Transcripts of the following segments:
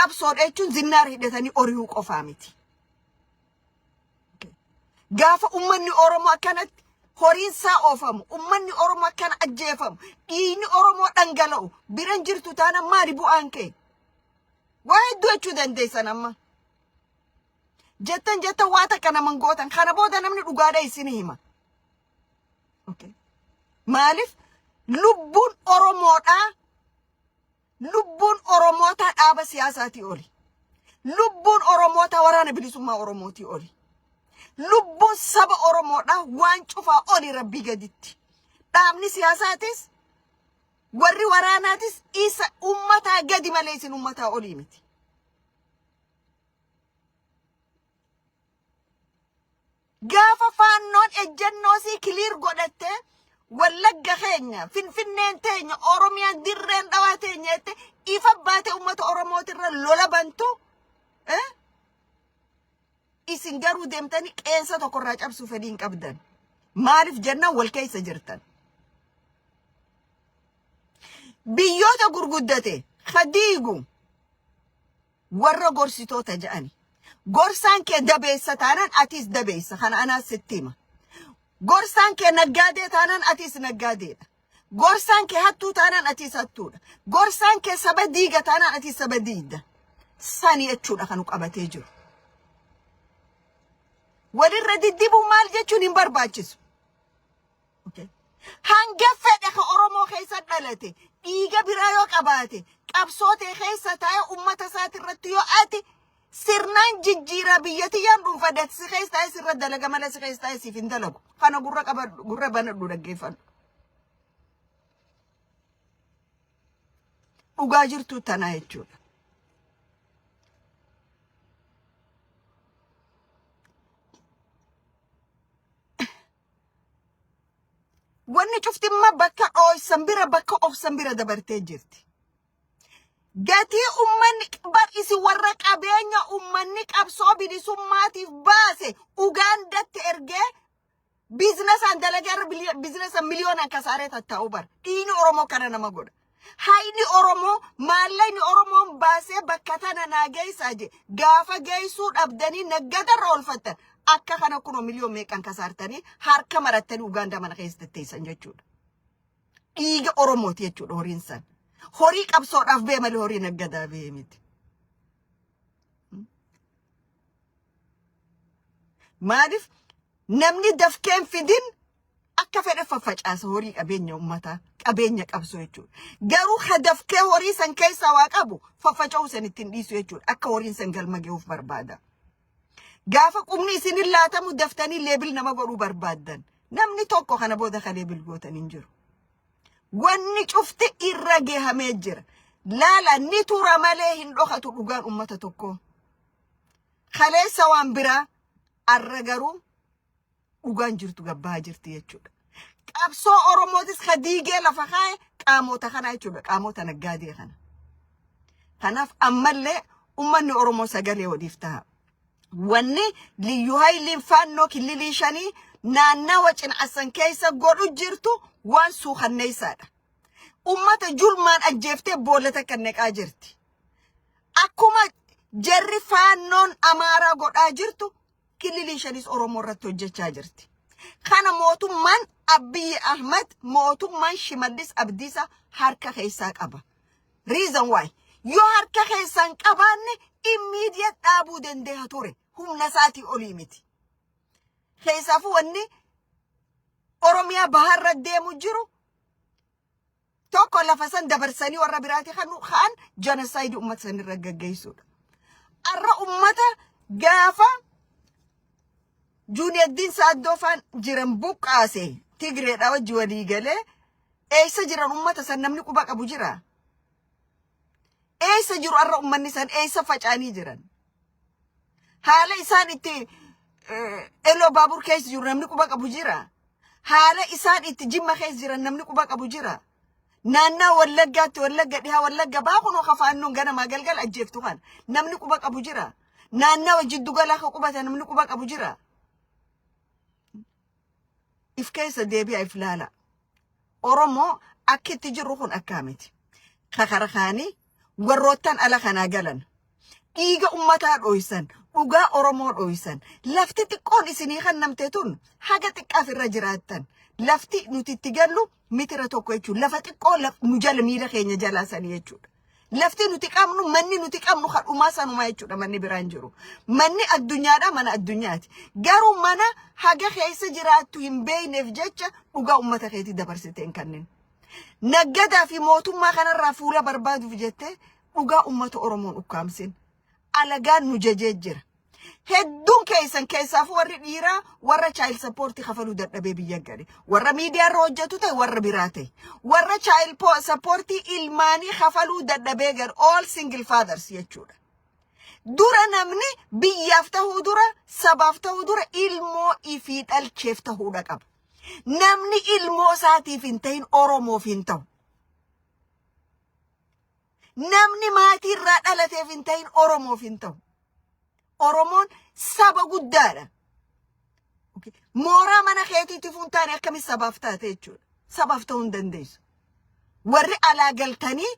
Qabsoodha jechuun zinnaara hidhatanii orihuu qofaa miti. Gaafa ummanni Oromoo akkanatti horiin isaa oofamu, ummanni Oromoo akkana ajjeefamu, dhiigni Oromoo dhangala'u biran jirtu taanaan maali bu'aan kee? Waa hedduu jechuu dandeessan amma. Jettan jettan waa takka naman gootan. Kana booda namni dhugaadha isin hima. Okay. Maaliif lubbuun Oromoodhaa lubbuun Oromootaa dhaaba siyaasaatii oli. Lubbuun Oromootaa waraana bilisummaa Oromootii oli. Lubbuun saba Oromoodhaa waan cufaa oli rabbii gaditti. Dhaabni siyaasaatis warri waraanaatis isa ummataa gadi malee isin ummataa olii miti. Gaafa faannoon ejjennoo sii kiliir godhattee Wallagga keenya, Finfinneen teenya, Oromiyaan dirreen dhawaa teenya jette ifa baatee uummata Oromootirra lola bantu eh? Isin garuu deemtanii qeensa tokkorraa cabsuu fedhii hin qabdan. Maaliif jennaan wal keessa jirtan. Biyyoota gurguddate ka diigu warra gorsitoota jedhani. Gorsaan kee dabeessa taanaan atis dabeessa kana anaas sitti hima. Gorsaan kee naggaadee taanaan atis naggaadeedha. Gorsaan kee hattuu taanaan atis hattuudha. Gorsaan kee saba diiga taanaan atis saba diigda. Sani jechuudha kan nu qabatee jiru. Walirra diddibuu maal jechuun hin barbaachisu. Okay. Hanga fedhe ka Oromoo keessa dhalate dhiiga biraa yoo qabaate qabsoo ta'e keessa taa'ee uummata isaati irratti yoo ati sirnaan jijjiiraa biyya tiyyaan dhuunfadhe si keessa taa'ee sirra dalaga malee si keessa taa'ee siif hin dalagu. Kana gurra qabadhu gurra banadhu dhaggeeffadhu. Dhugaa jirtu tanaa jechuudha. Wanni cufti immoo bakka dhooysan bira bakka obsan bira dabartee jirti. Gatii ummanni bar isin warra qabeenya ummanni qabsoo bilisummaatiif baase Ugaandatti ergee biizinasaan dalagee irra biizinasa miliyoonaan kasaaree tattaa'u bar. Dhiigni Oromoo kana nama godha. Hayni Oromoo maallaqni Oromoon baasee bakka tana naa geessaa je gaafa geessuu dhabdanii naggadarra oolfattan akka kana kunoo miliyoon meeqan kasaartanii harka marattanii Ugaandaa mana keessa tetteessan jechuudha. Dhiiga Oromooti jechuudha horiin san. Horii qabsoodhaaf bee malee horii naggadaa bee miti. Maaliif namni dafkeen fidin akka fedhe faffacaasa horii qabeenya ummataa qabeenya qabsoo jechuudha. Garuu ka dafkee horii san keessaa waa qabu faffaca'uu san ittiin dhiisu jechuudha. Akka horiin san galma ga'uuf barbaada. Gaafa qubni isinin laatamu daftanii leebil nama godhuu barbaaddan. Namni tokko kana booda ka leebil gootan hin jiru. Wanni cufti irra gehamee jira. Laala ni tura malee hin dhokatu dhugaan ummata tokkoo. Kaleessa waan biraa arra garuu dhugaan jirtu gabbahaa jirti jechuudha. Qabsoo Oromootis ka diigee lafa kaa'e qaamota kana jechuudha. Qaamota naggaadee kana. Kanaaf ammallee ummanni Oromoo sagalee waliif ta'a. Wanni Liyyuu Hayiliin Faannoo Killilii shanii naannawa Cin'assan keessa godhu jirtu waan suukanneessaadha. Ummata julmaan ajjeeftee boolla takka neqaa jirti. Akkuma jarri Faannoon Amaaraa godhaa jirtu Killiliin shanis Oromoo irratti hojjechaa jirti. Kana mootummaan Abiyyi Ahmad mootummaan Shimallis Abdiisaa harka keessaa qaba. Reason why? Yoo harka keessaa hin qabaanne immediate dhaabuu dandeeha ture. Humna isaatii olii miti. Keessaafuu wanni Oromiyaa baharra deemu jiru tokko lafa san dabarsanii warra biraati kan kaan jenosaayidii uummata san irra gaggeessuudha. Arra uummata gaafa Juuniyaddiin Saaddoo faan jiran buqqaase Tigreedha wajji walii galee eessa jiran uummata san namni quba qabu jira. Eessa jiru arra uummanni san eessa faca'anii jiran? Haala isaan itti Eloo baabur keessa jiru namni quba qabu jira. Haala isaan itti Jimma keessa jiran namni quba qabu jira. Naannaa Wallaggaatti Wallagga dhihaa Wallagga baa kunoo kafaannoon ganamaa galgala ajjeeftu kana namni quba qabu jira. Naannawa jiddu galaa ka qubata namni quba qabu jira. If keessa deebi'a if laala. Oromoo akki itti jirru kun akkaa miti. Kakara kaanii warroottan ala kanaa galan. Dhiiga ummataa dhooysan, dhugaa Oromoo dhooysan. Lafti xiqqoon isinii kennamte tun haga xiqqaaf irra jiraattan. Lafti nuti itti gallu mitira 1 jechuudha. Lafa xiqqoo nu jala, miila keenya jalaa sanii jechuudha. Lafti nuti qabnu, manni nuti qabnu kadhumaa sanumaa jechuudha, manni biraan jiru. Manni addunyaadha, mana addunyaati. Garuu mana haga keessa jiraattu hin beekneef jecha dhugaa uummata keetii dabarsite hin kennin. Naggadaa fi mootummaa kanarraa fuula barbaaduuf jettee dhugaa uummata Oromoon ukkaamsin. Alagaan nu jajee jira. Hedduun keessan, keessaafuu warri dhiiraa, warra child support kafaluu dadhabee biyya gale. Warra miidiyaa irra hojjetu ta'e, warra biraa ta'e. Warra child support ilmaanii kafaluu dadhabee gale, all single fathers jechuudha. Dura namni biyyaaf ta'uu dura, sabaaf ta'uu dura, ilmoo ifii dhalcheef ta'uudha qaba. Namni ilmoo isaatiif hin ta'in Oromoof hin ta'u. Namni maatii irraa dhalateef hin ta'in Oromoof hin ta'u. Oromoon saba guddaadha. Mooraa mana keetiitiif hin taane akkamitti sabaaf taate jechuudha. Sabaaf ta'uu hin dandeessu. Warri alaa galtanii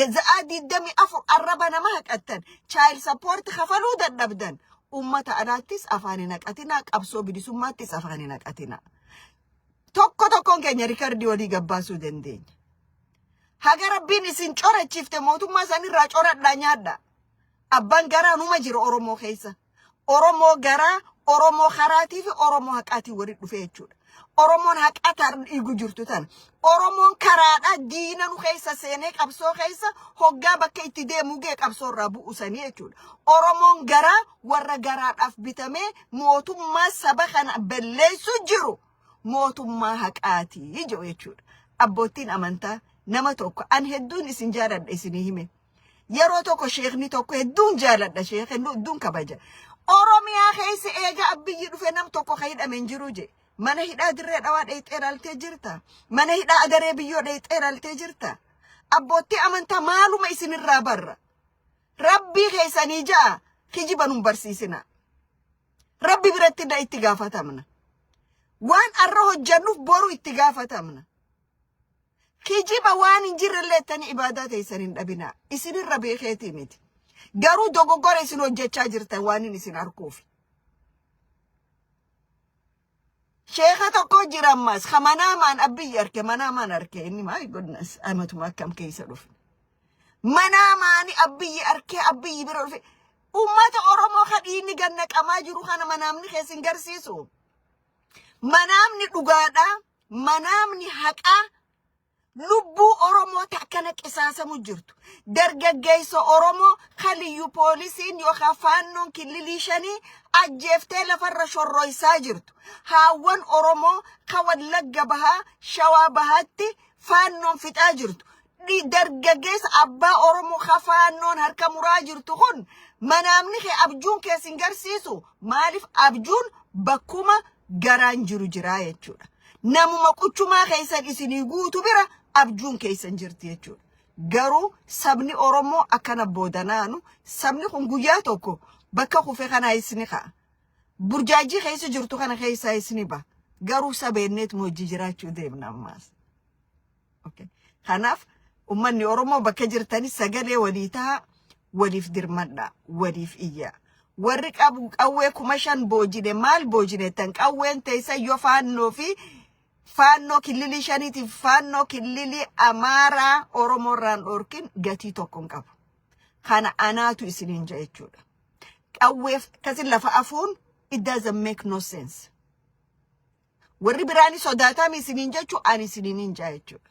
gaza'aa 24 arraba nama haqattan, child support kafaluu dadhabdan, ummata alaattis afaan hin haqatinaa, qabsoo bilisummaattis afaan hin haqatinaa. Tokko tokkoon keenya record walii gabbaasuu dandeenya. Haga Rabbiin isin corachifte mootummaa isaaniirraa coradhaa nyaadha. Abbaan garaa numa jira Oromoo keessa. Oromoo garaa, Oromoo karaatii fi Oromoo haqaatii walitti dhufe jechuudha. Oromoon haqataan dhiigu jirtu tana. Oromoon karaadhaa diina nu keessa seenee qabsoo keessa hoggaa bakka itti deemu gee qabsoo irraa bu'usanii jechuudha. Oromoon garaa warra garaadhaaf bitamee mootummaa saba kana balleessu jiru mootummaa haqaatii jedhu jechuudha. Abboottiin amantaa, nama tokko an hedduun isin jaaladha isinii hime. Yeroo tokko sheekni tokko, hedduun jaaladha, sheeka hedduun kabaja. Oromiyaa keessa eega Abbiyyi dhufe nam tokko ka hidhame hin jiru je. Mana hidhaa Dirree Dhawaa dheexee ilaaltee jirta. Mana hidhaa Adaree Biyyoo dheexee ilaaltee jirta. Abboottii amantaa, maaluma isinirraa barra? Rabbii keessanii ja'a, kijiba nun barsiisina. Rabbi biratti illee itti gaafatamna. Waan arra hojjannuuf boru itti gaafatamna. Kijiba waan hin jirre illee ittanii ibaadaa teessan hin dhabinaa. Isinirra beekeetii miti. Garuu dogoggora isin hojjechaa jirtan waan hin isin arguuf. Sheeka tokko jira ammas ka manaamaan Abbiyyi arke, manaamaan arke inni. My goodness, amatuma akkam keessa dhufe. Manaamaani Abbiyyi arkee, Abbiyyi bira dhufe. Ummata Oromoo ka dhiigni gannaqamaa jiru kana manaamni keessa hin garsiisu. Manaamni dhugaadhaa, manaamni haqaa lubbuu Oromoo akkana qisaasamu jirtu. Dargaggeessa Oromoo kaliyyuu poolisiin yookaan faannoon killilii shanii ajjeeftee lafarra shorroysaa jirtu. Haawwan Oromoo ka Wallagga Bahaa, Shawaa Bahaatti faannoon fixaa jirtu. Dargaggeessa abbaa Oromoo ka faannoon harka muraa jirtu kun manaamni kee, abjuun keessa hin garsiisu. Maaliif? Abjuun bakkuma garaan jiru jiraa jechuudha. Namuma quchumaa keessan isinii guutu bira abjuun keessan jirti jechuudha. Garuu sabni Oromoo akkana boodanaanu, sabni kun guyyaa tokko bakka kufe kanaa isni ka'a. Burjaajii keessa jirtu kana keessaa isni ba'a. Garuu sabeenneetuma hojii jiraachuu deemna ammaas. Okay. Kanaaf uummanni Oromoo bakka jirtani sagalee walii ta'a, waliif dirmadha, waliif iyya. Warri qabu qawwee 5,000 boojine, maal boojine tan qawween teessa yoo faannoo fi faannoo killilii shaniitiif faannoo killilii Amaaraa Oromoo irraan dhoorkin gatii tokko hin qabu. Kana anaatu isiniin jedha jechuudha. Qawweef kasin lafa afuun, it doesn't make no sense. Warri biraani sodaataami isiniin jechuu, ani isiniin hin jaa jechuudha.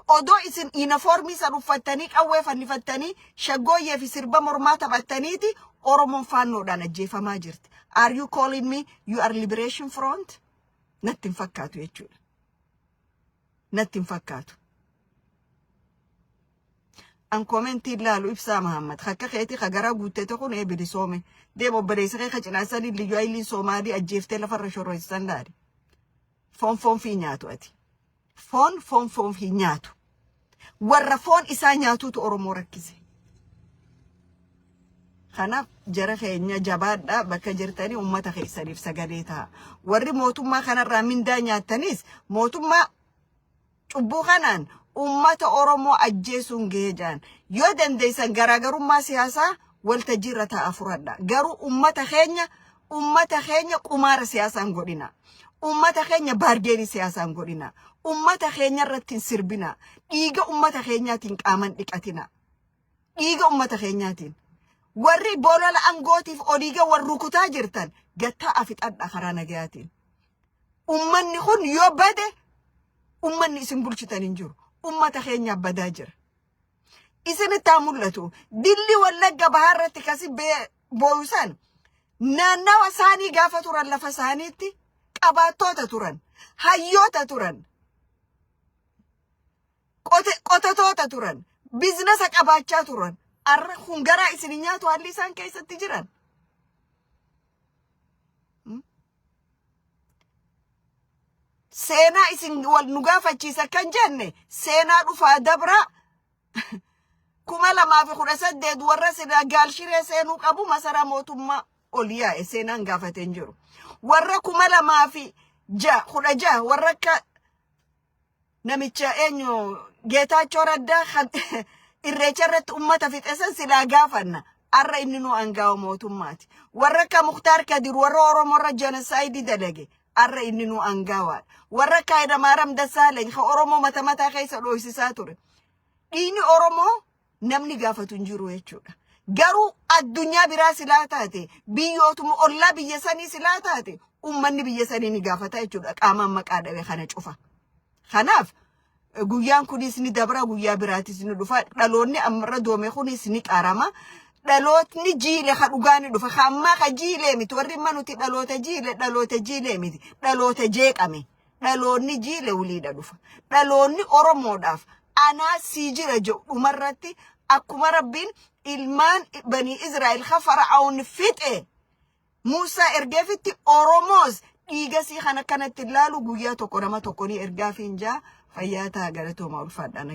Odoo isin yuunifoormii san uffattanii, qawwee fannifattanii, shaggooyyee fi sirba mormaa taphattaniiti Oromoon faannoodhaan ajjeefamaa jirti. Are you calling me you are liberation front? Natti hin fakkaatu jechuudha. Natti hin fakkaatu. An comment ilaalu Ibsaa Mahammad akka keetii ka garaa guuttete kun ee bilisoome. Deema, obboleessa kee ka cinaasanii liyyuu ayiliin Soomaalii ajjeeftee lafarra shorroysisan laali. Foon foon fi nyaatu ati. Foon foon foon fi nyaatu. Warra foon isaa nyaatuutu Oromoo rakkise. Kanaaf jara keenya, jabaadhaa, bakka jirtanii uummata keessaniif sagalee ta'a. Warri mootummaa kanarraa mindaa nyaattanis mootummaa cubbuu kanaan uummata Oromoo ajjeesuun gahee jiran. Yoo dandeessan garaagarummaa siyaasaa Waltajjii irra taa'aa furadha. Garuu ummata keenya qumaara siyaasaan godhina. Ummata keenya bargain siyaasaan godhina. Ummata keenya irratti hin sirbina. Dhiiga ummata keenyaatiin qaaman dhiqatina. Dhiiga ummata keenyaatiin. Warri bolola angootiif oliiga wal rukutaa jirtan gattaa afixadha karaa nagayaatiin. Ummanni kun yoo bade, ummanni isin bulchitan hin jiru. Ummata keenyaaf badaa jira. Isinitti haa mul'atu. Dilli Wallagga Bahaa irratti kasi booyusan naannawa isaanii gaafa turan, lafa isaaniitti qabaattoota turan, hayyoota turan, qotatoota turan, business qabaachaa turan. Arra kun garaa isin nyaatu haalli isaan keessatti jiran. Seenaa isin wal nu gaafachiisa kan jenne, seenaa dhufaa dabraa 2018 warra sila gaalshiree seenuu qabu masaraa mootummaa ol yaa'e seenaan gaafatee hin jiru. Warra 2016 warra akka namicha eenyu, Geetaachoo Raddaa, kan Irreecha irratti ummata fixe san silaa gaafanna. Arra inni nu angaawa mootummaati. Warra akka Muktaar Kadir, warra Oromoo irra genocide dalage, arra inni nu angaawaadha. Warra akka Hayilamaaram Dassaaleny kan Oromoo mata mataa keessa dhoofsisaa ture. Dhiigni Oromoo namni gaafatu hin jiru jechuudha. Garuu addunyaa biraa silaa taate, biyyootuma ollaa biyya sanii silaa taate, ummanni biyya sanii ni gaafata jechuudha qaamaan maqaa dhabe kana cufa. Kanaaf guyyaan kunis ni dabra, guyyaa biraatis ni dhufa. Dhaloonni ammarra doome kunis ni qarama. Dhalootni jiile ka dhugaa ni dhufa. Ka ammaa ka jiilee miti. Warri amma nuti dhaloota jiile, dhaloota jiilee miti. Dhaloota jeeqame. Dhaloonni jiile waliidha dhufa. Dhaloonni Oromoodhaaf anaa sii jira jedhu dhumarratti akkuma Rabbiin ilmaan Banii Israa'el ka Fara'aawun fixe Muusaa ergeefitti, Oromoos dhiiga sii kana kanatti ilaalu guyyaa tokko nama tokko ni ergaa fi hin jaa. Fayyaa ta'a, galatooma, ulfaadhaan.